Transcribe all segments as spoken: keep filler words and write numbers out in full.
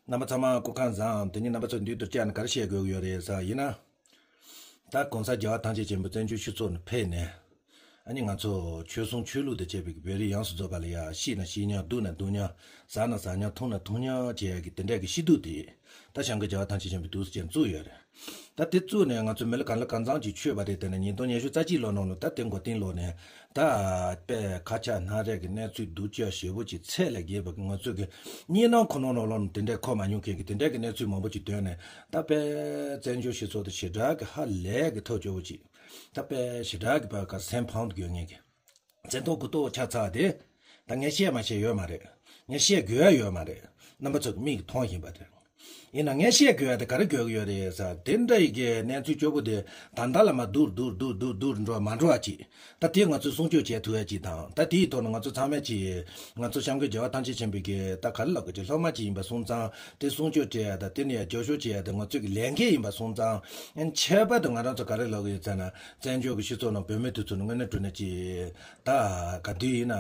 རྣམ་པ་ཚང་མ་སྐུ་ཁམས་བཟང་། དེ་ཉིན་རྣམ་པ་ཚོ་མདུན་དུ་བཅར་ནས་ག་རེ་བཤད་དགོས་ཀྱི་ཡོད་རེད་ཟེར་ཡིན་ན། ད་གོང་ས་རྒྱལ་བ་ཐམས་ཅད་མཁྱེན་པའི་བཙན་བྱོལ་སྤྱི་ཚོགས་ནས་ཕེབས་ནས། ཨ་ནི་ང་ཚོ་ཆོལ་གསུམ་ཆོས་ལུགས་དང་བཅས་པའི་བོད་རིགས་ཡོངས་སུ་རྫོགས་པ་ལ་ཡ་ཤི་ན་ཤི་མཉམ་སྡུག་ན་སྡུག་མཉམ་ཟ་ན་ཟ་མཉམ་འཐུང་ན་འཐུང་མཉམ་བྱེད་ཡ་གི་དེ་འདྲ་གི་སྐྱིད་སྡུག་དེ། ད་བྱང་གི་རྒྱལ་བ་ཐམས་ཅད་མཁྱེན་པའི་འདུག་སེ་བྱས་བཙུགས་ཡོད་རེད། ད་དེ་བཙུགས་ནས་ང་ཚོ་མི་ལོ་གང་ལ་གང་འཚམ་ཅིག་ཆོད་པ་རེད། དེ་ནས་ཉིས་སྟོང་ཉི་ཤུ་རྩ་གཅིག་ལོ་ནང་ལ་ད་དེ་མགོ་རྟིང་ལོག་ནས་ད་དཔེ་ཁ་ཆག་སྣ་རལ་གྱི་གནས་ཚུལ་སྡུག་ཅག་ཞེ་པོ་ཅིག་ཚད་ལས་བརྒལ་བ་གི་ང་ཚོ་གི་གཉིས་སྣང་ཁོ་ན་ནང་ལོགས་ནས་དེ་འདྲའི་གོ་མ་མྱོང་མཁན་གྱི་དེ་འདྲའི་གི་གནས་ཚུལ་མང་པོ་ཅིག་ཐོན་ནས། ད་དཔེ་བཙན་བྱོལ་སྤྱི་ཚོགས་དེ་ཞེ་དྲག་གི་ཧ་ལས་གི་ཐབས་སྐྱོ་བོ་ཅིག་ད་དཔེ་ཞེ་དྲག་གི་བར་ག་སེམས་ཕམ་དགོས་ངེས་ཀྱི། བཙན་ཐོག་གུ་ཏོ་ཆ་ཚ་དེ། ད་ངས་བཤད་མ་བཤད་ཡོད་མ་རེད། ངས་བཤད་དགོས་ཡ་ཡོད་མ་རེད། རྣམ་པ་ཚོ་གི་མིག་གིས་མཐོང་བཞིན་པ་རེད། ཡིན་ན་ངས་བཤད་དགོས་ཡ་དེ་ག་རེ་དགོས་ཀྱི་ཡོད་རེད་ཟེར། དེ་འདྲ་ཡི་གི་གནས་ཚུལ་སྐྱོ་པོ་དེ་ད་ལྟ་ལ་མ་བསྡུར་བསྡུར་བསྡུར་བསྡུར་བསྡུར་འགྲོ་མ་འགྲོ་བ་ཅིག་ད་དེ་ང་ཚོས་སྲུང་སྐྱོབ་བྱེད་ཐུབ་ཡ་ཅིག་དང་། ད་དེའི་ཐོག་ནས་ང་ཚོ་ཚང་མས་ཅིག་ང་ཚོ་བྱང་གི་རྒྱལ་བ་ཐམས་ཅད་མཁྱེན་པའི་གི་ད་ག་རེ་ལབ་དགོས་ཀྱི། སློབ་མ་ཅིག་ཡིན་པ་སོང་ཙང་དེ་སྲུང་སྐྱོབ་བྱེད་ཡ་དང་། དེ་ནས་ཡ་རྒྱབ་སྐྱོར་བྱེད་ཡ་དེ་ང་ཚོའི་གི་ལས་འགན་ཡིན་པ་སོང་ཙང་། ཁྱད་པར་དུ་ང་རང་ཚོ་ག་རེ་ལབ་ཀྱི་ཡོད་ཟེར་ན། བཙན་བྱོལ་གྱི་སྤྱི་ཚོགས་ནང་བོད་མི་དེ་ཚོ་ནི་དངོས་གནས་དྲང་གནས་ཀྱི་ད་ག་དུས་ཡིན་ན་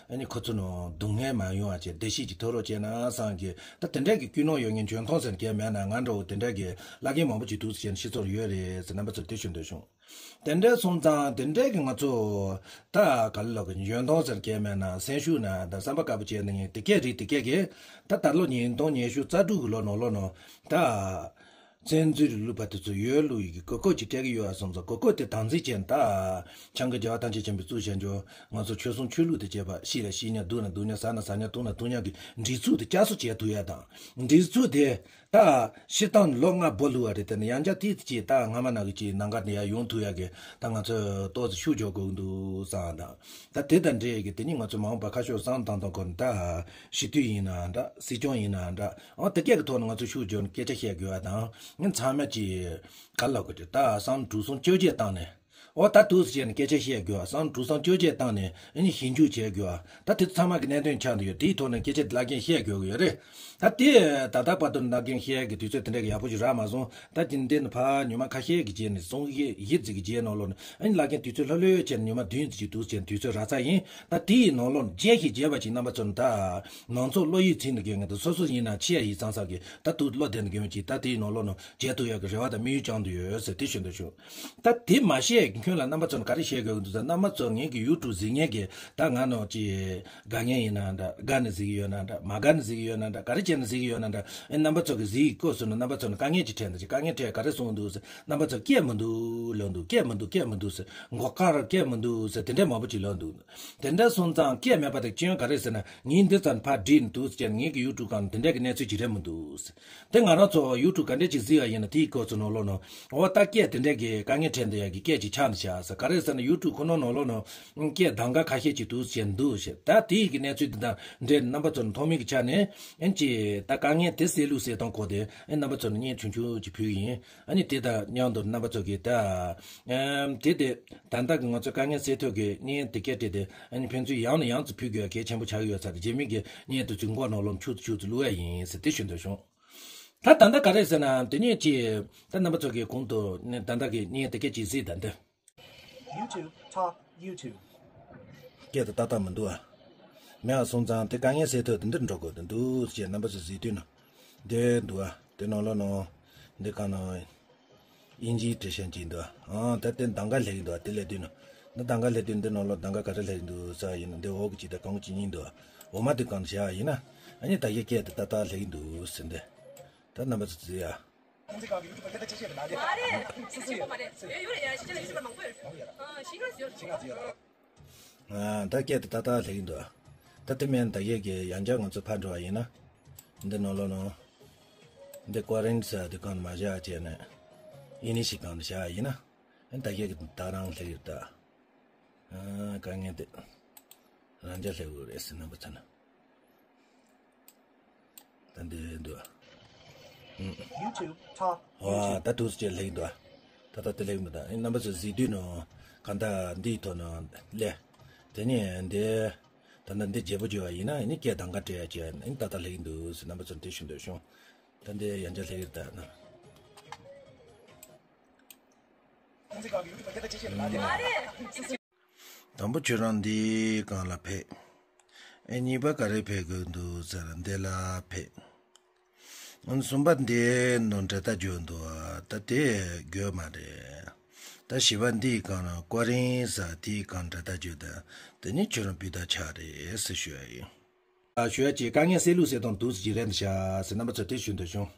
ཨ་ནི་ཁོ་ཚོ་ནང་སྡུག་བསྔལ་མ་ཡོང་བ་བྱས། བདེ་སྐྱིད་ཀྱི་ཐོག་རོགས་བྱས་ན་བསམ་གི། ད་དེ་འདྲ་གི་ཀུན་སློང་ཡོད་མཁན་འཇོན་ཐང་ཟེར་མཁན་མེད་ན། ང་འདྲ་བོ་དེ་འདྲ་གི་བླ་རྒན་མང་པོ་ཅིག་འདུག་ཟེར་ནས་སྤྱི་ཚོགས་ཡོད་རེད་ཟེར། རྣམ་པ་ཚོར་དེ་ཞུ་འདོད་བྱུང་། དེ་འདྲ་སོང་ཙང་དེ་འདྲ་གི་ང་ཚོ་ད་ག་ལ་ལོག་གི་འཇོན་ཐང་ཟེར་མཁན་མེད་ན། སེམས་ཤུགས་ན་ད་བསམ་པ་དཀར་པོ་བྱས་ནས་ངས་དེ་སྐད་རིགས་དེ་སྐད་གི། ད་ད་ལོ་ཉིས་སྟོང་ཉི་ཤུ་རྩ་དྲུག་གི་ལོ་ནང་ལོགས་ནང་ད། བཙན་འཛུལ་ལུག་པ་དེ་ཚོ་ཡོད་ལུགས་ཡི་གི་གོ་སྐབས་ཅིག་སྤྲད་ཀྱི་ཡོད་ཨ་བསམ་ཙང་། གོ་སྐབས་དེ་དམ་འཛིན་བྱས་ནས་ད་བྱང་གི་རྒྱལ་བ་ཐམས་ཅད་མཁྱེན་པའི་གཙོས་བྱས་འཇོག་ང་ཚོ་ཆོལ་གསུམ་ཆོས་ལུགས་དང་བཅས་པ་ཤི་ལ་ཤི་མཉམ་སྡུག་ན་སྡུག་མཉམ་ཟ་ན་ཟ་མཉམ་འཐུང་ན་འཐུང་མཉམ་གི་སྒྲིག་འཛུགས་དེ་བསྐྱར་གསོ་བྱེད་ཐུབ་ཡ་དང་། སྒྲིག་འཛུགས་དེ་ད་སྤྱིར་བཏང་ལོ་ལྔ་འབོར་ལུགས་པ་རེད། དེ་ནས་ཡང་བསྐྱར་དེ་ཅིག་ད་སྔ་མ་ནང་གི་ཅིག་ལམ་ཁ་དེ་ཡང་ཡོང་ཐུབ་ཡ་གི་ད་ང་ཚོས་ཏོག་ཙམ་ཤུགས་རྒྱག་དགོས་ཀྱི་འདུག་བསམ་དང་། ད་དེ་དང་འབྲེལ་གི་དེ་ནི་ང་ཚོ་མ་འོངས་པ་ཁ་ཕྱོགས་བཟང་བཏང་སྟངས་སྐོར་ནས། ད་སྤྱི་འཐུས་ཡིན་ན་འདྲ། སྲིད་སྐྱོང་ཡིན་ན་འདྲ། འོ་དེ་སྐད་ཀྱི་ཐོག་ནས་ང་ཚོ་ཤུགས་རྒྱག་ནས་སྐད་ཆ་བཤད་དགོས་པ་དང་། ངས་ཚང་མས་ཀྱིས་ག་ལབ་དགོས་རེད། ད་བསམ་བློ་གྲོས་བསམ་བཅོ་བརྒྱད་བཏང་ནས། འོ་ད་འདུག་སེ་བྱས་ནས་སྐད་ཆ་བཤད་དགོས་པ། བསམ་བློ་གྲོས་བསམ་བཅོ་བརྒྱད་བཏང་ནས་ཨ་ནི་ཞིབ་འཇུག་བྱེད་དགོས་པ། ད་དེ་ཚང་མ་གི་གནད་དོན་ཆགས་འདུག་ཡོད། དེའི་ཐོག་ནས་སྐད་ཆ་བླ་རྒན་བཤད་དགོས་ཀྱི་ཡོད་རེད། ད་དེ་ད་ལྟ་བར་དུ་བླ་རྒན་བཤད་ཀྱི་དུས་ཚོད་དེ་འདྲ་གི་ཡག་པོ་ཞིག་རག་མ་སོང་། ད་དེ་འདི་ནི་ཕར་ཉི་མ་ཁ་ཤས་ཀྱི་རྗེས་ནས། སང་ཉིན་གཞིས་ཚོགས་ཀྱི་རྗེས་ནང་ལོགས་ནས་ཨ་ནི་བླ་རྒན་དུས་ཚོད་ལྷོད་ལྷོད་བྱས་ནས་ཉི་མ་བདུན་ཙམ་ཅིག་འདུག་སེ་བྱས་ནས་དུས་ཚོད་རག་ཚར་ཡིན། ད་དེའི་ནང་ལོགས་ནས་རྒྱས་ཤིག་རྒྱས་པ་ཅིག་རྣམ་པ་ཚོ་ནས། ད་མང་ཚོགས་བློ་ཡིད་ཚིམ་ནས་སྐྱོན་གྱི་འདུག་སོ་སོ་ཡིན་ན་ཆེ་ཡ་ཡིན་བསམ་བསམ་གི། ད་དུ་བློ་བདེ་ནས་སྐྱོན་གྱི། ད་དེའི་ནང་ལོགས་ནས་རྒྱས་ཐུབ་ཡག་གི་རེ་བ་དང་དམིགས་ཡུལ་བཅངས་འདུག་ཡོད་ཟེར་དེ་ཞུ་འདོད་བྱུང་། ད་དེ་མ་བཤད་ཀྱི་ཁྱོན་ལ་རྣམ་པ་ཚོ་ནས་ག་རེ་བཤད་དགོས་ཀྱི་འདུག་ཟེར། རྣམ་པ་ཚོ་ངེད་ཀྱི་ཡུ་ཊུབ་གཟིགས་མཁན་གྱི་ད་ང་ནང་ཅིག་དགའ་མཁན་ཡིན་ན་འདྲ། དགའ་ནས་གཟིགས་ཀྱི་ཡོད་ན་འདྲ། མ་དགའ་ནས་གཟིགས་ཀྱི་ཡོད་ན་འདྲ། ག་རེ་བྱས་ནས་གཟིགས་ཀྱི་ཡོད་ན་འདྲ། ཨེ་རྣམ་པ་ཚོ་གི་གཟིགས་སྐབས་སུ་ནི་རྣམ་པ་ཚོ་ནས་དཀའ་ངལ་ཅིག་འཕྲད་འདུག་ཅིག་དཀའ་ངལ་འཕྲད། ག་རེ་གསུངས་འདུག་ཟེར། རྣམ་པ་ཚོ་སྐད་མི་འདུག་ལབ་འདུག་སྐད་མི་འདུག་སྐད་མི་འདུག་ཟེར། མགོ་དཀར་སྐད་མི་འདུག་ཟེར། དེ་འདྲ་མང་པོ་ཅིག་ལབ་འདུག་དེ་འདྲ་སོང་ཙང་སྐད་མེད་པ་དེ་སྐྱོན་ག་རེ་ཟེར་ན། ངས་འདི་ཙམ་ཕར་བྲིས་ནས་འདུག་ཟེར་ནས་ངེད་ཀྱི་ཡུ་ཊུབ་སྒང་ནས་དེ་འདྲ་གི་གནས་ཚུལ་ཅིག་རེད་མི་འདུག་ཟེར། དེ་ང་རང་ཚོ་ཡུ་ཊུབ་ག་འདྲ་ཅིག་གཟིགས་པ་ཡིན་ན། དེའི་སྐབས་སུ་ནང་ལོགས་ནང་འོ་ད་སྐད་དེ་འདྲ་གི་དཀའ་ངལ་འཕྲད་འདུག་ཡག་གི་སྐད་ཅིག་ཆགས་འདུག་ཤག་ཟེར། ག་རེ་ཟེར་ན་ཡུ་ཊུབ་ཁོ་ན་ནང་ལོགས་ནང་སྐད་གདམ་ག་ཁ་ཤས་ཅིག་འདུག་ཟེར་འདུག་ཟེར། ད་དེའི་གི་གནས་ཚུལ་དེ་དང་འབྲེལ་རྣམ་པ་ཚོ་ནས་མཐོང་མིན་གྱི་ཆ་ནས་ཨེ་ཅིག་ད་དཀའ་ངལ་དེ་སེལ་ལུགས་སེལ་སྟངས་སྐོར་དེ་ཨེ་རྣམ་པ་ཚོ་ནས་བརྙན་ཆུང་ཆུང་ཅིག་ཕུལ་གི་ཡིན། ཨ་ནི་དེ་དང་མཉམ་དུ་རྣམ་པ་ཚོ་གིས་ད་ཨམ་དེ་དེ་ད་ལྟ་གི་ང་ཚོ་དཀའ་ངལ་སེལ་ཐབས་ཀྱི་བརྙན་དེ་སྐད་བྲིས་ཏེ། ཨ་ནི་ཕན་ཚུན་ཡང་ནས་ཡང་དུ་ཕུལ་དགོས་གལ་ཆེན་པོ་ཆགས་ཀྱི་ཡོད་ས་རེད། རྗེས་མའི་གི་བརྙན་དེ་ཚོའི་མགོ་ནང་ལོགས་ཆུ་ཚོད་ཆུ་ཚོད་བླུག་ཡ་ཡིན་ཟེར་དེ་ཞུ་འདོད་བྱུང་། ད་ད་ལྟ་ག་རེ་ཟེར་ན། དེ་ནས་ཅིག་ད་རྣམ་པ་ཚོ་གིས་གོང་དུ་ནས་ད་ལྟ་གི་བརྙན་དེ་སྐད་ཅིག་གཟིགས་དང་། འདི། YouTube Talk YouTube། སྐད་དེ་ཏག་ཏག་མི་འདུག་ཨ། མེད་པ་སོང་ཙང་དེ་དཀའ་ངལ་སེལ་ཐབས་དེ་འདིར་འགྲོ་དགོས་དེ་འདུག་ཅེས་རྣམ་པ་ཚོས་གཟིགས་དུས་ན། འདི་འདུག་ཨ། དེ་ནང་ལོགས་ནང་འདི་གང་ནང་དབྱིན་ཇིའི་འབྲི་ཤན་ཅིག་འདུག་ཨ། ཨང་ད་དེ་གདམ་ག་སླེབས་ཀྱི་འདུག་ཨ། དེ་སླེབས་དུས་ན། འདི་གདམ་ག་སླེབས་དུས་འདི་ནང་ལོགས་གདམ་ག་ག་རེ་སླེབས་ཀྱི་འདུག་ཟེར་ཡིན་ན། འདི་འོག་གི་ཅིག་དང་གང་གི་ཅིག་གཉིས་འདུག་ཨ། འོག་མ་དེ་གང་བཞག་ཡིན་ན། ཨ་ནི་ད་གི་སྐད་དེ་ཏག་ཏག་སླེབས་ཀྱི་འདུག་ཟེར་འདི། ད་རྣམ་པ་ཚོ་གཟིགས་ཨ། མ་རེད། ཡོད་རེད་ཡ། ཕྱི་རྒྱལ་ལ་ཡོད་ས་མང་པོ་ཡོད། ཨ་ཤི་ཁ་ཡོད། ཤི་ཁ་ཡོད། ཨ་ད་སྐད་དེ་ཏག་ཏག་སླེབས་ཀྱི་འདུག་ཨ། ད་དེ་མིན་ད་གི་གི་ཡང་བསྐྱར་ང་ཚོ་ཕར་འགྲོ་བ་ཡིན་ན། འདི་ནང་ལོགས་ནང་། འདི་ཀོ་རན་ཟེར་དེ་གང་མ་བཞག་བྱས་ནས། ཡིན་ནི་ཞིག་གང་དུ་བཞག་ཡིན་ན། ད་གི་གི་ད་རང་སླེབས་ཡོད་ད། ཨ་དཀའ་ངལ་དེ། རང་རྒྱལ་སླེབས་དགོས་རེད་ཟེར་རྣམ་པ་ཚོ་ན། ད་འདི་འདུག་ཨ། ཨུམ། YouTube Talk ཨ། ད་འདུག་སེ་སླེབས་འདུག་ཨ། ད་ལྟ་དེ་སླེབས་མི་འདུག་ཨ། རྣམ་པ་ཚོ་གཟིགས་དུས་ནང་གང་ལྟར་འདིའི་ཐོག་ནང་སླེབས། དེ་ནས་འདི། ད་ལྟ་འདི་བརྗེ་པོ་བརྗེ་བ་ཡིན་ན་ཨ་ནི་སྐད་གདམ་ག་སྤྲད་ཡ་བྱས་ཨ་ནི་ད་ལྟ་སླེབས་འདུག་ཟེར་རྣམ་པ་ཚོ་འདི་ཞུ་འདོད་བྱུང་། ད་འདི་ཡང་བསྐྱར་སླེབས་ཡོད་ད་ན། དང་པོ་ཁྱོད་རང་འདིའི་སྒང་ལ་ཕེབས། ཨེ་གཉིས་པ་ག་རེ་ཕེབས་དགོས་འདུག་ཟེར་ན་འདི་ལ་ཕེབས། གསུམ་པ་འདི་ནང་འབྲེལ་ཐག་བརྗོད་འདུག་ད་དེ་དགོས་མ་རེད། ད་བཞི་པ་འདིའི་སྒང་ལ་ཀོ་རིན་ཟེར་དེའི་སྒང་འབྲེལ་ཐག་བརྗོད་ད། དེ་ནི་ཁྱོད་རང་སྤུས་དག་ཆགས་རེད་ཟེར་ཞུ་ཡ་ཡིན། ཨ་ཞུ་ཡ་ཅིག་དཀའ་ངལ་སེལ་ལུགས་སེལ་སྟངས་འདུག་ཟེར་གྱི་རེད་འདུག་ཤག་ཟེར་རྣམ་པ་ཚོ་དེ་ཞུ་འདོད་བྱུང་།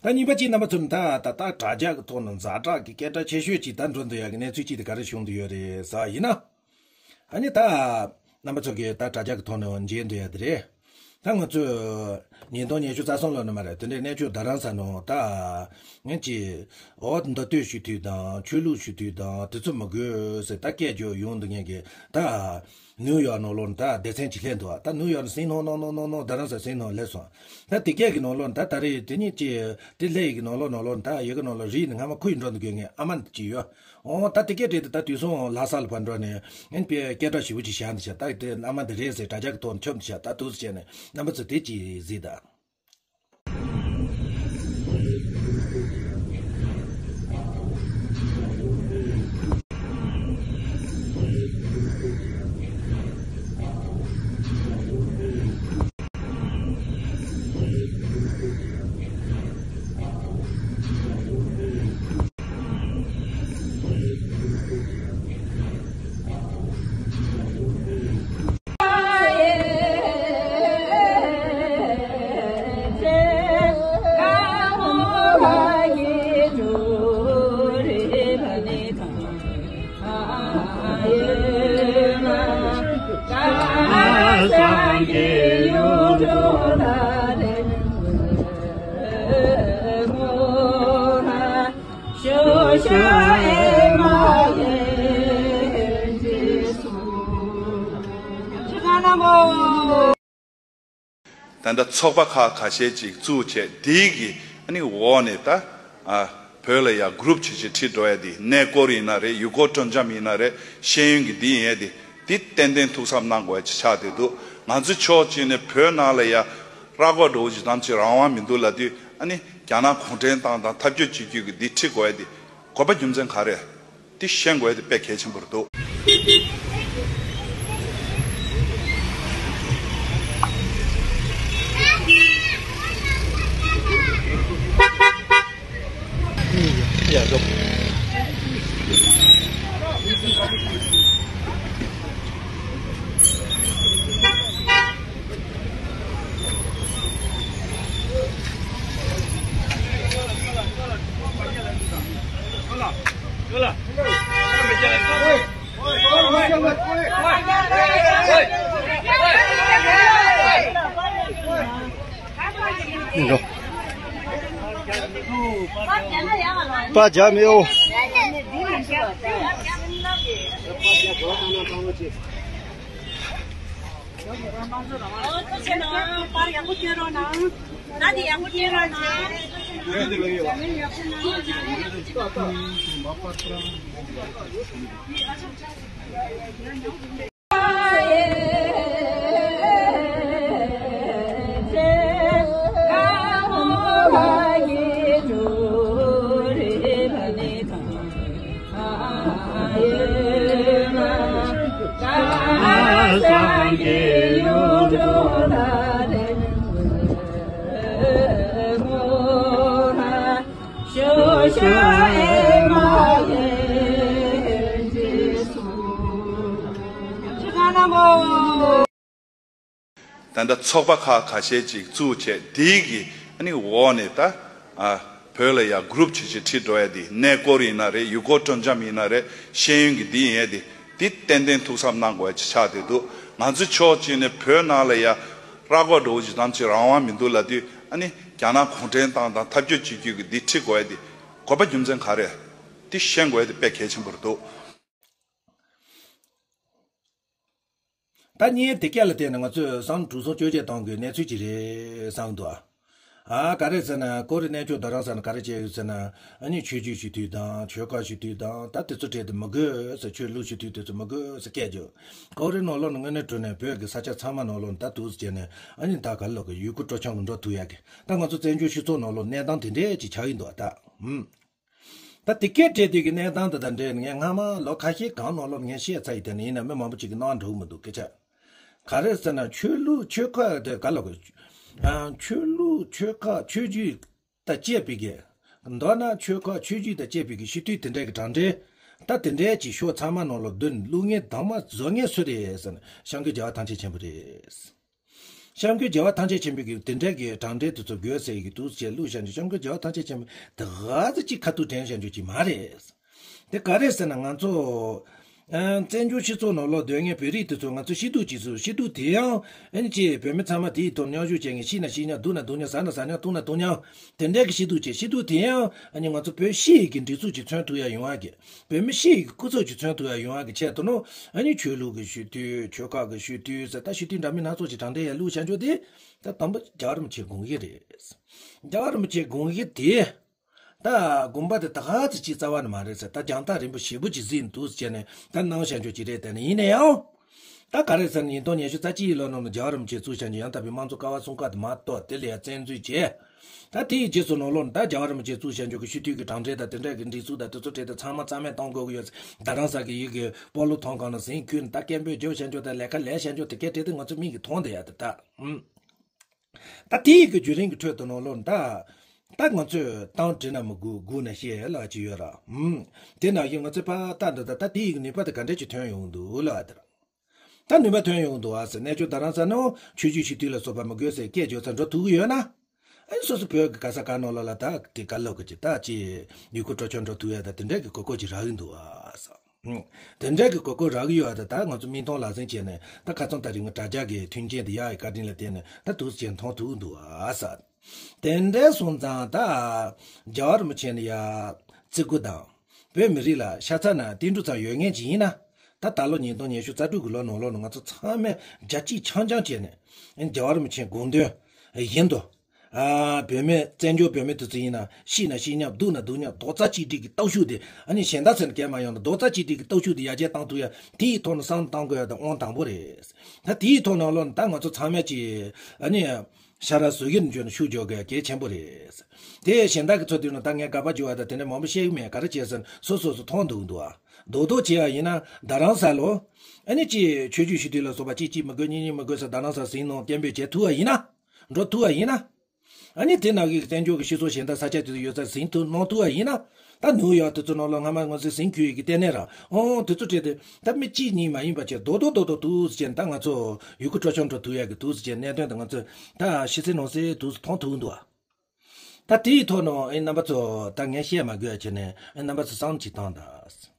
ད་གཉིས་པ་གཅིག་རྣམ་པ་ཚོ་ནི་ད་ད་ད་དྲ་རྒྱ་གི་ཐོག་ནས་ཛ་དྲག་གི་སྐད་གྲགས་ཆེ་ཤོས་ཅིག་ད་འགྲོ་འདོད་ཡ་གི་གནས་ཚུལ་གཅིག་དེ་ག་རེ་བྱུང་འདུག་ཡོད་རེད་ཟེར་བ་ཡིན་ན། ཨ་ནི་ད་རྣམ་པ་ཚོ་གིས་ད་དྲ་རྒྱ་གི་ཐོག་ནས་མཇལ་འདོད་ཡ་དེ་རེད། ད་ང་ཚོས་ཉིས་སྟོང་ཉི་ཤུ་རྩ་གསུམ་ལོ་ནས་མ་རེད། དེ་འདྲའི་གནས་མཆོག་རྡ་རམ་ས་ནང་ད་ངན་གྱིས་འོ་མདོ་སྟོད་ཞུ་དུས་དང་ཆོས་ལུགས་ཞུ་དུས་དང་དེ་ཚོ་མི་དགོས་ཟེར་ད་སྐད་རྒྱག་ཡོང་འདུག་མཁན་གྱི་ད་ནིའུ་ཡོག་ནང་ལོགས་ནས་ད་སྡེ་ཚན་གཅིག་སླེབས་འདུག་ད་ནིའུ་ཡོག་ནས་ཟིན་ནོ་ནོ་ནོ་ནོ་ནོ་རྡ་རམ་ས་ཟིན་ནོ་སླེབས་སོང་། ད་དེ་སྐད་ཀྱི་ནང་ལོགས་ནས་ད་ད་རེས་དེ་གཉིས་ཀྱི་དེ་སླེབས་ཡི་གི་ནང་ལོགས་ནང་ལོགས་ནས་ད་ཡི་གེ་ནང་ལོགས་རིག་ནས་སྔ་མ་ཁུ་ཡི་འགྲོ་འདུག་མཁན་ཨ་མ་འདི་གཅིག་ཡོད། འོ་ད་དེ་སྐད་བྲིས་ཏེ་ད་དུས་སང་ལྷ་ས་ལ་ཕར་འགྲོ་ནས་ཨེན་པའི་སྐད་གྲགས་ཞེ་པོ་ཅིག་བཞག་འདི་བྱ། ད་དེ་བླ་མ་འདི་རེད་ཟེར་དྲ་རྒྱ་གི་ཐོག་ནས་ཁྱབ་འདི་བྱ། ད་འདུག་སེ་བྱས་ནས་རྣམ་པ་ཚོ་དེ་ཅིག་གཟིགས་དང་། ད་ལྟ་ཚོགས་པ་ཁག་ཁ་ཤས་ཅིག་བཙུགས་བྱས་དེའི་གི་ཨ་ནི་འོག་ནས་ད་ཨ་བོད་ལ་ཡ་གུ་རུབ་བྱེད་བྱེད་ཁྲིད་འགྲོ་ཡ་དེ་གནས་སྐོར་ཡིན་ན་རེད། ཡུལ་སྐོར་སྤྲོ་འཆམ་ཡིན་ན་རེད། ཤེས་ཡོན་གྱི་འདི་ཡིན་ཡ་དེ་དེ་ཏན་ཏན་ཐུགས་བསམ་གནང་དགོས་ཡ་ཅིག་ཆགས་བསྡད་འདུག་ང་ཚོ་ཕྱོགས་གཅིག་ནས་བོད་ནང་ལ་ཡ་ར་སྐོར་འགྲོ་བ་ཅིག་ཙམ་ཅིག་རང་དབང་མི་འདུག་ལབ་དུས་ཨ་ནི་རྒྱ་ནག་གུང་ཁྲན་ཏང་དང་འཐབ་ཇུས་བྱེད་རྒྱུ་གི་འདི་ཁྲིད་དགོས་ཡ་དེ་དགོས་པ་རྒྱུ་མཚན་ག་རེ། དེ་ཤེས་དགོས་དེ་དཔེ་གལ་ཆེན་པོ་རེད་འདུག་པ་ཇ་མེའོ། ཨོ་ཐུགས་རྗེ་གནང་། པར་ཡག་པོ་སྐྱོན་རོགས་གནང་། ད་དེ་ཡག་པོ་སྐྱོན་རོགས་གནང་། ད་ལྟ་ཚོགས་པ་ཁག་ཁ་ཤས་ཅིག་བཙུགས་བྱས་དེའི་གི་ཨ་ནི་འོག་ནས་ད་ཨ་བོད་ལ་ཡ་གུ་རུབ་བྱེད་བྱེད་ཁྲིད་འགྲོ་ཡ་དེ་གནས་སྐོར་ཡིན་ན་རེད། ཡུལ་སྐོར་སྤྲོ་འཆམ་ཡིན་ན་རེད། ཤེས་ཡོན་གྱི་འདི་ཡིན་ཡ་དེ་དེ་ཏན་ཏན་ཐུགས་བསམ་གནང་དགོས་ཡ་ཅིག་ཆགས་བསྡད་འདུག་ང་ཚོ་ཕྱོགས་གཅིག་ནས་བོད་ནང་ལ་ཡ་ར་སྐོར་འགྲོ་བ་ཅིག་ཙམ་ཅིག་རང་དབང་མི་འདུག་ལབ་དུས་ཨ་ནི་རྒྱ་ནག་གུང་ཁྲན་ཏང་དང་འཐབ་ཇུས་བྱེད་རྒྱུ་གི་འདི་ཁྲིད་དགོས་ཡ་དེ་དགོས་པ་རྒྱུ་མཚན་ག་རེ། དེ་ཤེས་དགོས་ཡ་དེ་དཔེ་གལ་ཆེན་པོ་རེད་འདུག་ད་ངས་དེ་སྐད་ལ་བལྟས་ན་ང་ཚོས་བསམ་བློ་གྲོས་བསམ་བཅོ་བརྒྱད་གཏོང་དགོས་གནས་ཚུལ་ཅིག་རེད་བསམ་འདུག་ཨ། ག་རེ་ཟེར་ན་ཀོ་རི་གནས་མཆོག་རྡ་རམ་ས་ནས་ག་རེ་བྱས་ཡོད་ཟེར་ན། ཨ་ནི་ཆོས་བརྒྱུད་ཞུ་དུས་དང་ཆོལ་ཁ་ཞུ་དུས་དང་ད་དེ་ཚོ་གྲས་དེ་མི་དགོས་ཟེར། ཆོས་ལུགས་ཞུ་དུས་དེ་ཚོ་མི་དགོས་ཟེར་སྐད་བརྗོད། ཀོ་རི་ནང་ལོགས་ནས་དངོས་གནས་དྲང་གནས་བོད་ཀྱི་ས་ཆ་ཚང་མ་ནང་ལོགས་ནས་ད་འདུག་སེ་བྱས་ནས་ཨ་ནི་ད་ག་ལོག་གི་ཡུལ་སྐོར་སྤྲོ་འཆམ་གྱི་འགྲོ་ཐུབ་ཡག་གི་ད་ང་ཚོ་བཙན་བྱོལ་སྤྱི་ཚོགས་ནང་ལོགས་གནས་སྟངས་དེ་འདྲས་ཅིག་ཆགས་ཡིན་འདུག་ཨ། ད་ཨུམ། ད་དེ་སྐད་བྲིས་དུས་ཀྱི་གནས་སྟངས་དེ་དང་འབྲེལ་ནས་ངས་སྔ་མ་ལོ་ཁ་ཤས་གང་ནང་ལོགས་ངས་བཤད་ཚར་ཡི། དེ་ནས་ཡིན་ན་མི་མང་པོ་ཅིག་གིས་གནང་འགྲོ་གི་མི་འདུག་སྐད་ཆ། ག་རེ་ཟེར་ན་ཆོས་ལུགས་ཆོལ་ཁ་དེ་ག་ལ་གོ། ཨ། ཆོས་ལུགས་ཆོལ་ཁ་ཆོས་བརྒྱུད་དང་བཅས་པའི་གི། མདོར་ན་ཆོལ་ཁ་ཆོས་བརྒྱུད་དང་བཅས་པའི་གི་སྤྱི་འཐུས་དེ་འདྲའི་གི་གྲངས་འདྲེན། ད་དེ་འདྲའི་ཅིག་ཤོག་ཚང་མ་ནང་ལ་བསྡུས་ནས་བླུག་མཁན་དང་མ་བཟོ་མཁན་སུ་རེད་ཟེར་ན། སྐྱབས་མགོན་རྒྱལ་བ་ཐམས་ཅད་མཁྱེན་པ་རེད། སྐྱབས་མགོན་རྒྱལ་བ་ཐམས་ཅད་མཁྱེན་པའི་གི་དེ་འདྲའི་གི་གྲངས་འདྲེན་དེ་ཚོ་དགོས་ཟེར་གི་འདུག་ཅེས་བླུགས་བཞག་ཅིང་། སྐྱབས་མགོན་རྒྱལ་བ་ཐམས་ཅད་མཁྱེན་པ་ད་ག་ཚོད་ཅིག་ཁ་ཐུག་དྲན་བཞག་རྒྱུ་ཅིག་མ་རེད། དེ་ག་རེད་ཟེར་ན། ང་ཚོ་ཨ་བཙན་བྱོལ་སྤྱི་ཚོགས་ནང་ལོགས་སྡོད་མཁན་བོད་རིགས་དེ་ཚོ་ང་ཚོ་སྐྱིད་སྡུག་ཅིག་བཟོ། སྐྱིད་སྡུག་དེ་ཡང་ཨ་ནི་ཅིག་བོད་མི་ཚང་མ་དེའི་ཐོག་མཉམ་ཞུགས་བྱེད་མཁན། ཤི་ན་ཤི་མཉམ། སྡུག་ན་སྡུག་མཉམ། ཟ་ན་ཟ་མཉམ། བཏུང་ན་བཏུང་མཉམ། དེ་འདྲའི་གི་སྐྱིད་སྡུག་ཅིག་སྐྱིད་སྡུག་དེ་ཡང་ཨ་ནི་ང་ཚོ་བོད་སྤྱི་ཡི་གི་སྒྲིག་འཛུགས་ཅིག་མཚོན་ཐུབ་ཡ་ཡོང་བ་གི། བོད་མི་སྤྱི་ཡི་སྐུ་ཚབ་ཅིག་མཚོན་ཐུབ་ཡ་ཡོང་བ་གི་ཆེད་དུ་ནོ། ཨ་ནི་ཆོས་ལུགས་ཀྱི་སྤྱི་འཐུས། ཆོལ་ཁ་གི་སྤྱི་འཐུས་ཟེར། ད་སྤྱི་འཐུས་འདྲ་མིན་སྣ་ཚོགས་ཀྱི་གྲངས་འདྲེན་ཡ་བླུགས་བྱ་འཇོག་དེ། ད་དང་པོ་རྒྱལ་བ་རིན་པོ་ཆེ་དགོངས་ཡིག་རེད། རྒྱལ་བ་རིན་པོ་ཆེ་དགོངས་ཡིག་དེ། ད་དགོངས་པ་དེ་ད་ག་ཚོད་ཅིག་རྩ་བ་ནས་མ་རེད་ཟེར། ད་རྒྱང་ཐག་རིང་པོ་ཞེ་པོ་ཅིག་གཟིགས་འདུག་ཟེར་ནས་ད་གནང་བྱ་འཇོག་ཅིག་རེད། དེ་ནི་ཡིན་ན་ཡང་། ད་ག་རེ་ཟེར་ན། ཉིས་སྟོང་ཉི་ཤུ་རྩ་གཅིག་ལོ་ནང་ལ་རྒྱལ་བ་རིན་པོ་ཆེ་གཙོས་བྱ་འཇོག་ཡང་དག་པའི་དམངས་གཙོ་ཀ་བ་གསུམ་ཀ་དེ་མ་གཏོགས། དེ་ལ་ཡང་བཙན་འཛུལ་བྱས། ད་དེའི་རྗེས་སུ་ནང་ལོགས་ནས་ད་རྒྱལ་བ་རིན་པོ་ཆེ་གཙོས་བྱ་འཇོག་གི་སྤྱི་འཐུས་ཀྱི་གྲངས་འདྲེན་དང་དེ་འདྲ་གི་སྒྲིག་འཛུགས་དང་དེ་ཚོ་གྲས་དེ་ཚང་མ་རྩ་མེད་གཏོང་དགོས་ཀྱི་ཡོད། རྡ་རམ་ས་གི་ཡུལ་གྱི་སྤོ་ལོ་ཐང་སྒང་ལ་ཟིང་རྐུ་ནས་ད་སྐད་འབོད་རྒྱག་བྱ་འཇོག་དང་ལས་ཀ་ལས་བྱ་འཇོག་དེ་གའི་གྲས་དེ་ང་ཚོ་མིག་གིས་མཐོང་བསྡད་ཡ་དེ་ད། ཨུམ། ད་དེའི་གི་བརྒྱུད་རིམ་གྱི་ཁྲོད་དུ་ནང་ལོགས་ནས་ད། ད་ང་ཚོས་གཏམ་དྲིས་ན་མི་སྒུག། སྒུག་ན་ཤི་ལབ་ཅིག་ཡོད་ར། ཨུམ། དེ་ནང་བཞིན་ང་ཚོས་ཕར་ལྟ་འདི་ད། ད་དེའི་གི་ནུས་པ་དེ་ག་འདྲ་ཅིག་ཐོན་ཡོང་འདུག་ལབ་དེ་ར། ད་ནུས་པ་ཐོན་ཡོང་འདུག་ཨ་ཟེར། གནས་མཆོག་རྡ་རམ་ས་ནང་ཆོས་བརྒྱུད་སྤྱི་འཐུས་ལ་སོགས་པ་མི་དགོས་ཟེར་སྐད་བརྗོད་ས་འགྲོ་ཐུབ་ཀྱི་ཡོད་ན། ཨ་ནི་སོ་སོ་བོད་ཀྱི་ག་ས་ག་ནང་ལོགས་ལ་ད་དེ་ག་ལོག་གི་ཅིག་ད་ཅིག་ཡུལ་སྐོར་སྤྲོ་འཆམ་འགྲོ་ཐུབ་ཡ་ད་དེ་འདྲ་གི་གོ་སྐབས་ཅིག་རག་གི་འདུག་ཨ་ཟེར། ཨུམ། དེ་འདྲ་གི་གོ་སྐབས་རག་གི་ཡོད་ཨ། ད་ད་ང་ཚོ་མིག་མཐོང་ལག་ཟིན་བྱས་ནས་ད་ཁ་སང་ད་རིང་གི་དྲ་རྒྱ་གི་མཐུན་རྐྱེན་དེ་ཡག་གི་བཀའ་དྲིན་ལ་བརྟེན་ནས་ད་འདུག་སེ་བྱས་མཐོང་ཐུབ་ཀྱི་འདུག་ཨ་ཟེར། དེ་འདྲ་སོང་ཙང་ད་རྒྱལ་བ་རིན་པོ་ཆེ་ནས་ཡ་བརྩི་བཀུར་དང་། བོད་མི་རིགས་ལ་ཤ་ཚ་ན་ཏིལ་འབྲུ་ཙམ་ཡོད་མཁན་ཅིག་ཡིན་ན། ད་ད་ལོ་ཉིས་སྟོང་ཉི་ཤུ་རྩ་དྲུག་གི་ལོ་ནང་ལོགས་ནས་ང་ཚོ་ཚང་མས་རྒྱ་སྐྱེད་འཆམ་འཆམ་བྱས་ནས་རྒྱལ་བ་རིན་པོ་ཆེའི་དགོངས་དོན་བཞིན་དུ། ཨ། བོད་མི་བཙན་བྱོལ་བོད་མི་དེ་ཚོ་ཡིན་ན་ཤི་ན་ཤི་མཉམ། སྡུག་ན་སྡུག་མཉམ། རྡོག་རྩ་གཅིག་སྒྲིལ་གྱི་སྟོབས་ཤུགས་དེ། ཨ་ནི་གཞན་དག་ཚོ་ནས་གས་མ་ཡོང་ན་རྡོག་རྩ་གཅིག་སྒྲིལ་གྱི་སྟོབས་ཤུགས་དེ་ཡར་རྒྱས་གཏང་ཐུབ་ཡ། དེའི་ཐོག་ནས་བསམ་བློ་གཏང་དགོས་ཡ་དེ་དབང་དང་པོ་རེད། ད་དེའི་ཐོག་ནང་ལོགས་ནས་ད་ང་ཚོ་ཚང་མས་ཀྱིས་ཨ་ནི་ཤ་ར་ཟུར་གྱི་འཇོན་ཤུགས་རྒྱག་དགོས་ཡ་གལ་ཆེན་པོ་རེད། དེ་གཞན་དག་གི་ཚོ་དུས་ནང་ད་ངས་དགག་པ་རྒྱག་ཡ་ད་དེ་འདྲ་མང་པོ་བཤད་གི་མེད། ག་རེ་བྱས་ཟེར་ན་སོ་སོ་སོ་མཐོང་འདུག་འདུག་ཨ། རྡོག་རྡོག་བྱས་ཡ་ཡིན་ན་རྡ་རམ་ས་ལ། ཨ་ནི་ཅིག་ཆོས་བརྒྱུད་སྤྱི་འཐུས་ལ་སོགས་པ་གཅིག་གཅིག་མི་དགོས་གཉིས་གཉིས་མི་དགོས་ཟེར་རྡ་རམ་ས་ཟིང་ནང་སྐད་འབོད་བྱེད་ཐུབ་པ་ཡིན་ན། འགྲོ་ཐུབ་པ་ཡིན་ན། ཨ་ནི་དེ་ནང་གི་བཙན་བྱོལ་གྱི་སྤྱི་ཚོགས་གཞན་དག་ས་ཆ་དེ་ཚོ་ཡོད་ས་ཟིང་ཐུབ་གནང་ཐུབ་པ་ཡིན་ན། ད་ནིའུ་ཡོག་དེ་ཚོ་ནང་ལ་སྔ་མ་ང་ཚོས་ཟིང་རྒྱུ་ཡི་གི་ལྟེ་གནས་ར། ཨོ་དེ་ཚོ་བྲིས་ཏེ་ད་མི་གཅིག་གཉིས་མ་ཡིན་པ་བྱས་རྡོག་རྡོག་རྡོག་རྡོག་འདུག་སེ་བྱས་ད་ང་ཚོ་ཡུལ་སྐོར་སྤྲོ་འཆམ་འགྲོ་ཐུབ་ཡ་གི་འདུག་སེ་བྱས་གནད་དོན་དེ་ང་ཚོས་ད་ཕྱི་གསལ་ནང་གསལ་འདུག་སེ་མཐོང་ཐུབ་འདུག་ཨ། ད་དེའི་ཐོག་ནས་ཨེ་རྣམ་པ་ཚོ་ད་ངས་བཤད་མ་དགོས་ཡ་བྱས་ནས་ཨེ་རྣམ་པ་ཚོ་བསམ་ཅིག་བཏང་དང་།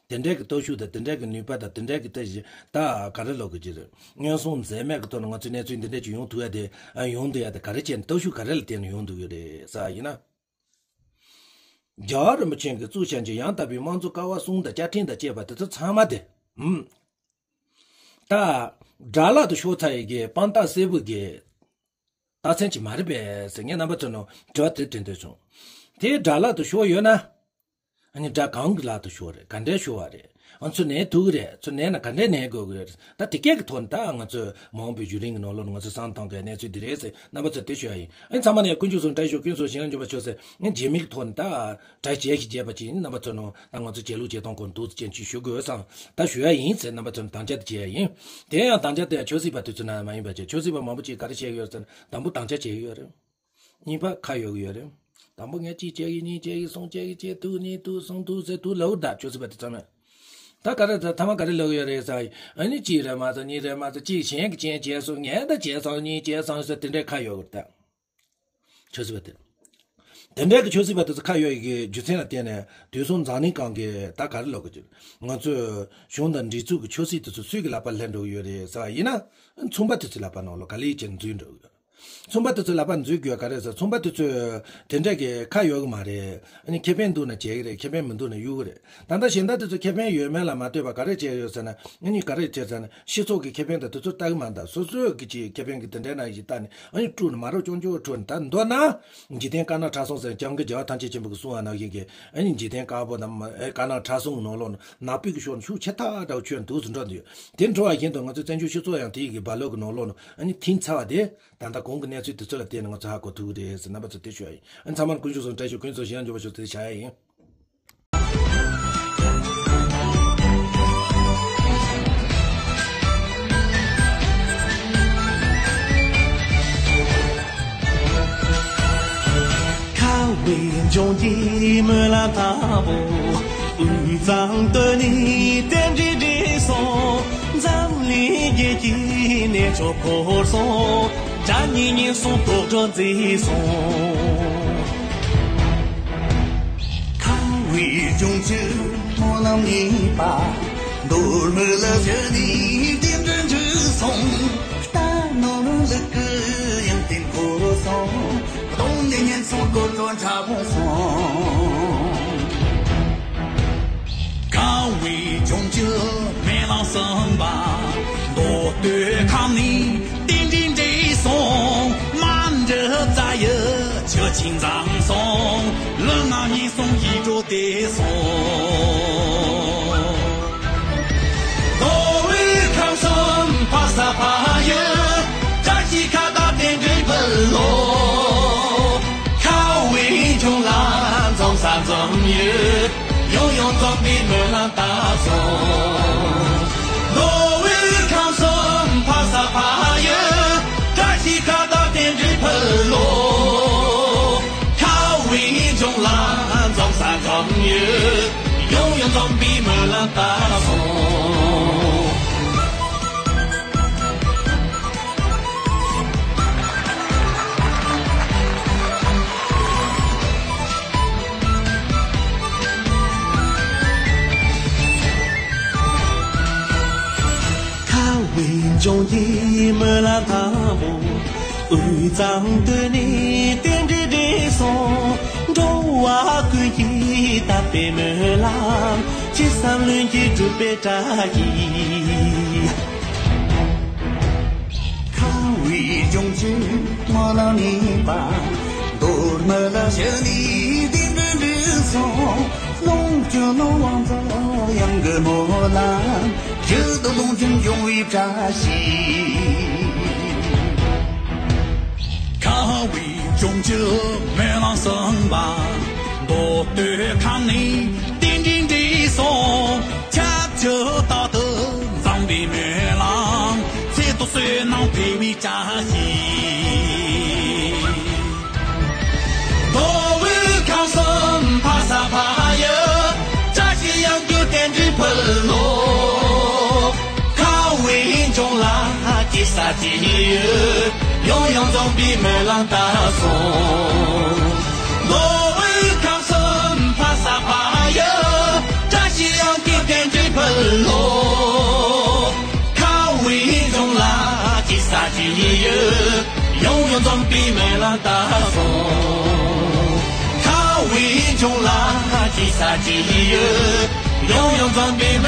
དེ་འདྲའི་གི་སྟོབས་ཤུགས་དང་དེ་འདྲའི་གི་ནུས་པ་དང་དེ་འདྲའི་གི་ད་ག་རེ་ལབ་དགོས་ཀྱི་རེད། མངོན་སུམ་འཛེམས་མེད་གི་ཐོག་ནས་ང་ཚོས་གནས་ཚུལ་འདི་འདྲ་ཅིག་ཡོང་ཐུབ་ཡ་དེ། ཨ། ཡོང་འདུག་ཡ་དེ་ག་རེ་བྱས་ནས་སྟོབས་ཤུགས་ག་རེ་ལ་བརྟེན་ནས་ཡོང་འདུག་ཡོད་རེད་ཟེར་བ་ཡིན་ན། རྒྱལ་བ་རིན་པོ་ཆེ་གིས་གཙོས་བྱས་ཀྱི་ཡང་དག་པའི་དམངས་གཙོ་ཀ་བ་གསུམ་དང་བཅའ་ཁྲིམས་དང་བཅས་པ་དེ་ཚོ་ཚང་མ་དེ། ཨུམ། ད་དགྲ་ལག་ཏུ་ཤོར་ཚར་ཡི་གི་དཔང་རྟགས་གསལ་པོ་གི་རྟགས་མཚན་ཅིག་མ་རེད་པས་ཟེར་ངས་རྣམ་པ་ཚོ་ནང་དྲི་བ་དེ་དྲི་འདོད་བྱུང་། དེ་དགྲ་ལག་ཏུ་ཤོར་ཡོད་ན། ཨ་ནི་དགྲ་གང་གི་ལག་ཏུ་ཤོར་རེད། ག་འདྲའི་ཤོར་བ་རེད། ཨ་ཚོ་ནས་ཐུག་གི་རེད། ཚོ་ནས་ན་ག་འདྲའི་ནས་དགོས་གི་རེད། ད་དེ་སྐད་ཀྱི་ཐོག་ནས་ད་ང་ཚོས་མ་འོངས་པའི་བརྒྱུད་རིམ་གྱི་ནང་ལོགས་ནས་ང་ཚོས་བསམ་བཏང་དགོས་གནས་ཚུལ་འདི་རེད་ཟེར་རྣམ་པ་ཚོར་དེ་ཞུ་ཡ་ཡིན། ཨ་ནི་ཚང་མ་ནས་དཀོན་མཆོག་གསུམ་བཀྲ་ཤིས་ཤོག་ཀུན་སོང་ཞིང་ལ་འཇོག་པ་ཤོག་ཟེར་ངས་རྗེས་མའི་གི་ཐོག་ནས་ད་གྲ་རྒྱས་ཤིག་རྒྱས་པ་ཅིག་ཡིན་རྣམ་པ་ཚོ་ནང་ད་ང་ཚོ་རྒྱལ་ལུགས་རྒྱལ་གཏམ་སྐོར་འདུག་ཅན་ཅིག་ཞུ་དགོས་བསམ་ད་ཞུ་ཡ་ཡིན་ཟེར་རྣམ་པ་ཚོར་དམ་བཅའ་དེ་བྱེད་ཡ་ཡིན། དེ་ཡང་དམ་བཅའ་དེ་ཡང་ཆོས་སྲིད་པ་དེ་ཚོ་ན་མ་ཡིན་པ་བྱས་ཆོས་སྲིད་པ་མང་པོ་ཅིག་ག་རེ་བཤད་ཡོད་ཟེར་ན་དང་པོ་དམ་བཅའ་བྱེད་ཀྱི་ཡོད་རེད། གཉིས་པ་ཁ་ཡོད་ཀྱི་ཡོད་རེད། དང་པོ་ངས་གཅིག་བྱས་ཀྱི་གཉིས་བྱས་ཀྱི་གསུམ་བྱས་ཀྱི་བྱས་དུས་གཉིས་དུས་གསུམ་དུས་ཟེར་དུས་ལབ་ད་ཆོས་སྲིད་པ་དེ་ཚང་མས། ད་ག་རེ་ད་ཐ་མ་ག་རེ་ལབ་ཀྱི་ཡོད་རེད་ཟེར། ཨ་ནི་གཅིག་རེད་མ་ཚད་གཉིས་རེད་མ་ཚད་གཅིག་གཞན་གྱི་རྐྱེན་བྱས་སོང་ངས་ད་བྱས་སོང་གཉིས་བྱས་སོང་ཟེར་དེ་འདྲའི་ཁ་ཡོད་ཀྱི་ད། ཆོས་སྲིད་པ་དེ། དེ་འདྲའི་གི་ཆོས་སྲིད་པ་དེ་ཚོ་ཁ་ཡོད་ཀྱི་རྒྱུ་མཚན་ལ་བརྟེན་ནས་དུས་གསུམ་འཛམ་གླིང་སྒང་གི་ད་ག་རེ་ལབ་ཀྱི་ཡོད། ང་ཚོས་གཞུང་དང་སྒྲིག་འཛུགས་ཀྱི་ཆོས་སྲིད་དེ་ཚོ་སུས་ཀྱི་ལག་པར་ལྷན་འགྲོ་གི་ཡོད་རེད་ཟེར་བ་ཡིན་ན། མཚུངས་པ་དེ་ཚོའི་ལག་པ་ནང་ལ་ག་ལེ་ཅན་འཛུལ་འགྲོ་གི་ཡོད། མཚུངས་པ་དེ་ཚོའི་ལག་པ་འཛུལ་དགོས་ག་རེ་ཟེར་མཚུངས་པ་དེ་ཚོས་དེ་འདྲ་གི་ཁ་ཡོད་གི་མ་རེད། ཨ་ནི་ཁེ་ཕན་འདུག་ན་བྱེད་གི་རེད། ཁེ་ཕན་མི་འདུག་ན་གཡུག་གི་རེད། ད་ལྟ་གཞན་དག་དེ་ཚོ་ཁེ་ཕན་ཡོད་མེད་ལ་མ་ལྟོས་པ་ག་རེ་བྱས་ཡོད་ཟེར་ན། ཨ་ནི་ག་རེ་བྱས་ཟེར་ན་སྤྱི་ཚོགས་ཀྱི་ཁེ་ཕན་དང་དེ་ཚོ་ལྟ་གི་མ་འདུག་སོ་སོའི་གི་ཅིག་ཁེ་ཕན་གི་དེ་འདྲའི་ནང་བཞིན་ལྟ་ནས་ཨ་ནི་དཀྲུགས་ནས་མ་རུ་ཅོང་ཅོ་འཕྲོ་ནས་ད་མདོར་ན། འཇིག་རྟེན་དཀར་ནག་ཕྲ་གསུམ་ཟེར་སྐྱབས་མགོན་རྒྱལ་བ་ཐམས་ཅད་མཁྱེན་པ་གི་གསུང་བ་ནང་བཞིན་གི་ཨ་ནི་འཇིག་རྟེན་དཀར་པོ་དང་དཀར་ནག་ཕྲ་གསུམ་གི་ནང་ལོགས་ནས་ནག་པོའི་གི་ཕྱོགས་ནས་ཤུགས་ཆེ་ཐག་འདྲ་བོ་ཁྱོན་འདུག་སེ་འགྲོ་འདུག་དེ་འགྲོ་བ་བཞིན་དུ་ང་ཚོའི་བཙན་བྱོལ་སྤྱི་ཚོགས་ཡང་དེའི་གི་རྦ་ཀློང་གི་ནང་ལོགས་ནས་ཨ་ནི་ཐིམ་ཚར་བ་དེ། ད་ལྟ་གོང་གི་གནས་ཚུལ་དེ་ཚོ་ལ་བརྟེན་ནས་ང་ཚོ་ཧ་གོ་ཐུབ་ཀྱི་རེད་ཟེར་རྣམ་པ་ཚོ་དེ་ཞུ་ཡ་ཡིན། ཨ་ཚང་མར་དཀོན་མཆོག་གསུམ་བཀྲ་ཤིས་ཀུན་སོང་ཞིང་འཇོག་པ་ཤོག་དེ་བྱ་ཡ་ཡིན། འབྱུང་གི་སྨོན་ལམ་དང་པོ། དབུས་གཙང་སྟོད་ནས་རྟེན་འབྲེལ་འགྲིག་སོང་། འཛམ་གླིང་རྒྱལ་གྱི་གནས་མཆོག་འཁོར་སོང་། དགྲ་གཉེན་ངན་སོང་། དོག་དྲག་མཛེས་སོང་། ཁ་བའི་ལྗོངས་ཀྱི་སྨོན་ལམ་གཉིས་པ། མདོ་སྨད་ལ་བཞུགས་ནས་རྟེན་འབྲེལ་འགྲིག་སོང་། རྟ་ནོར་ལུག་གི་ཡང་རྟེན་འཁོར་སོང་། གདོང་ནས་ཉན་སོང་། གོ་ཁྲོ་འཁྲབ་སོང་། ཁ་བའི་ལྗོངས་ཀྱི་སྨོན་ལམ་གསུམ་པ། མདོ་སྟོད་ཁམས་ནས་རྟེན་འབྲེལ་འགྲིག་སོང་། མ་འདྲི་རྩ་ཡི་ཆུ་ཆེན་འཛོམས་སོང་། ལུས་ངག་ཡིད་གསུམ་ཡིད་འགྲོ་བདེ་སོང་། མདོ་དབུས་ཁམས་གསུམ་ཕ་ས་ཕ་ཡུལ། བཀྲ་ཤིས་ཁ་བཏགས་རྟེན་འབྲེལ་ཕུལ་ལོ། ཁ་བའི་ལྗོངས་ལ་འཛོམས་ས་འཛོམས་ཡུལ། ཡང་ཡང་འཛོམས་པའི་སྨོན་ལམ་བཏབ་སོང་། མདོ་དབུས་ཁམས་གསུམ་ཕ་ས་ཕ་ཡུལ། བཀྲ་ཤིས་ཁ་བཏགས་རྟེན་འབྲེལ་ཕུལ་ལོ། ཁ་བའི་ལྗོངས་ལ་འཛོམས་ས་འཛོམས་ཡུལ། ཡང་ཡང་འཛོམས་པའི་སྨོན་ལམ་བཏབ་སོང་། ཁ་བའི་ལྗོངས་ཀྱི་སྨོན་ལམ་དང་པོ། དབུས་གཙང་སྟོད་ནས་རྟེན་འབྲེལ་འགྲིག་སོང་། འགྲོ་བ་ཀུན་གྱི་དད་པའི་སྨོན་ལམ། ཅི་བསམ་ལྷུན་གྱིས་འགྲུབ་པའི་བཀྲ་ཤིས། ཁ་བའི་ལྗོངས་ཀྱི་སྨོན་ལམ་གཉིས་པ། མདོ་སྨད་ལ་བཞུགས་ནས་རྟེན་འབྲེལ་འགྲིག་སོང་། ལོངས་སྤྱོད་ནོར་དབང་ཚོ་ཡང་གི་སྨོན་ལམ། རྒྱུད་དུ་ལོངས་སྤྱོད་འབྱུང་བའི་བཀྲ་ཤིས། ཁ་བའི་ལྗོངས་ཀྱི་སྨོན་ལམ་གསུམ་པ། མདོ་སྟོད་ཁམས་ནས་རྟེན་འབྲེལ་འགྲིག་སོང་། ཁྱབ་བྱེད་རྟག་ཏུ་འཛོམས་པའི་སྨོན་ལམ། ཚེ་ཐུབ་བསོད་ནམས་འཕེལ་བའི་བཀྲ་ཤིས། མདོ་དབུས་ཁམས་གསུམ་ཕ་ས་ཕ་ཡུལ། བཀྲ་ཤིས་ཡང་གི་རྟེན་འབྲེལ་ཕུལ་ལོ། ཁ་བའི་ལྗོངས་ལ་སྐྱེ་ས་སྐྱེ་ཡུལ། ཡང་ཡང་འཛོམས་པའི་སྨོན་ལམ་བཏབ་སོང་། མདོ་དབུས་ཁམས་གསུམ་ཕ་ས་ཕ་ཡུལ། བཀྲ་ཤིས་ཡང་གི་རྟེན་འབྲེལ་ཕུལ་ལོ། ཁ་བའི་ལྗོངས་ལ་སྐྱེ་ས་སྐྱེ་ཡུལ། ཡང་ཡང་འཛོམས་པའི་སྨོན་ལམ་བཏབ་སོང་། ཁ་བའི་ལྗོངས་ལ་སྐྱེ་ས་སྐྱེ་ཡུལ། ཡང་ཡང་འཛོམས་པའི་